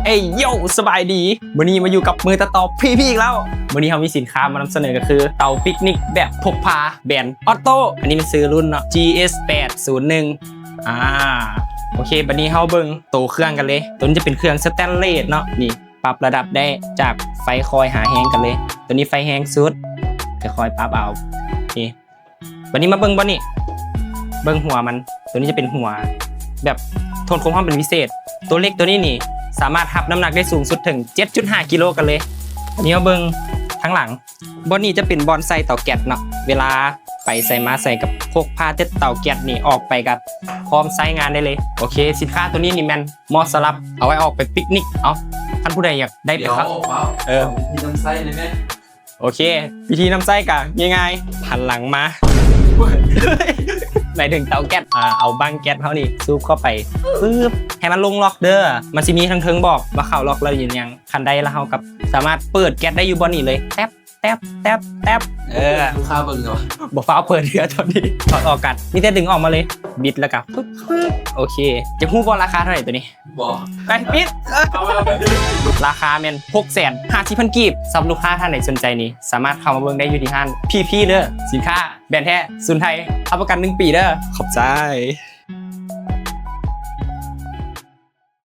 ເອີຍໂຢ ສະບາຍດີ ມື້ນີ້ມາຢູ່ກັບມືຕັດຕໍ່ພີພີອີກແລ້ວ. ມື້ນີ້ເຮົາມີສິນຄ້າມານຳສະເໜີ ກໍຄືເຕົາປິກນິກແບບພົກພາ ແບຣນອອດໂຕ້. ອັນນີ້ມັນຊື່ລຸ້ນເນາະ ຈີເອັສແປດສູນໜຶ່ງ. ອ່າ ໂອເຄ ບັດນີ້ເຮົາເບິ່ງໂຕເຄື່ອງກັນເລີຍ. ໂຕນີ້ຈະເປັນເຄື່ອງສະແຕນເລດເນາະ ນີ້ ປັບລະດັບໄດ້ຈາກໄຟຄ່ອຍຫາແຮງກັນເລີຍ. ໂຕນີ້ໄຟແຮງສຸດ ຄ່ອຍໆປັບເອົາ. ໂອເຄ ບັດນີ້ມາເບິ່ງບ່ອນນີ້ ເບິ່ງຫົວມັນ. ໂຕນີ້ຈະເປັນຫົວແບບທົນຄວາມຮ້ອນເປັນພິເສດ. ໂຕເຫຼັກໂຕນີ້ນີ້ສາມາດຮັບນ້ຳໜັກໄດ້ສູງສຸດເຖິງເຈັດຈຸດຫ້າກິໂລກັນເລີຍ. ບັດນີ້ມາເບິ່ງທາງຫຼັງ. ບ່ອນນີ້ຈະເປັນບ່ອນໃສ່ເຕົາແກັສເນາະ. ເວລາໄປໃສມາໃສກໍພົກພາແຕ່ເຕົາແກັສນີ້ອອກໄປກໍພ້ອມໃຊ້ງານໄດ້ເລີຍ. ໂອເຄ ສິນຄ້າໂຕນີ້ນີ້ແມ່ນເໝາະສຳລັບເອົາໄວ້ອອກໄປປິກນິກ. ເອົາ ຄັນຜູ້ໃດຢາກໄດ້ໄປ ດຽວ ເຂົ້າ ເອົາ ເອີ ວິທີນຳໃຊ້ໄດ້ແມ່. ໂອເຄ ວິທີນຳໃຊ້ກໍງ່າຍໆ ຫັນຫຼັງມາ ໝາຍເຖິງເຕົາແກັສ. ອ່າ ເອົາບັ້ງແກັສເຮົານີ້ສູບເຂົ້າໄປ ປຶບ ໃຫ້ມັນລົງລັອກເດີ. ມັນຊິມີທາງເທິງບອກວ່າເຂົ້າລັອກແລ້ວຫຼືຍັງ. ຄັນໄດ້ແລ້ວເຮົາກໍສາມາດເປີດແກັສໄດ້ຢູ່ບ່ອນນີ້ເລີຍ ແຕັບ ແຕັບ ແຕັບ ແຕັບ. ເອີ ລູກຄ້າເບິ່ງເນາະ ບໍ່ຟ້າວເປີດເທື່ອຕອນນີ້. ຖອດອອກກັນ ມີແຕ່ດຶງອອກມາເລີຍ ບິດແລ້ວກໍປຶບ ປຶບ. ໂອເຄ ຈະຮູ້ບໍ່ລາຄາເທົ່າໃດໂຕນີ້? ບໍ່ ໄປ ປິດ. ເອົາ ເອົາ ລາຄາແມ່ນຫົກແສນຫ້າສິບພັນກີບ. ສຳລັບລູກຄ້າທ່ານໃດສົນໃຈນີ້ ສາມາດເຂົ້າມາເບິ່ງໄດ້ຢູ່ທີ່ຮ້ານພີພີເດີ. ສິນຄ້າແບຣນແທ້ສູນໄທ ຮັບປະກັນໜຶ່ງປີເດີ. ຂອບໃຈ.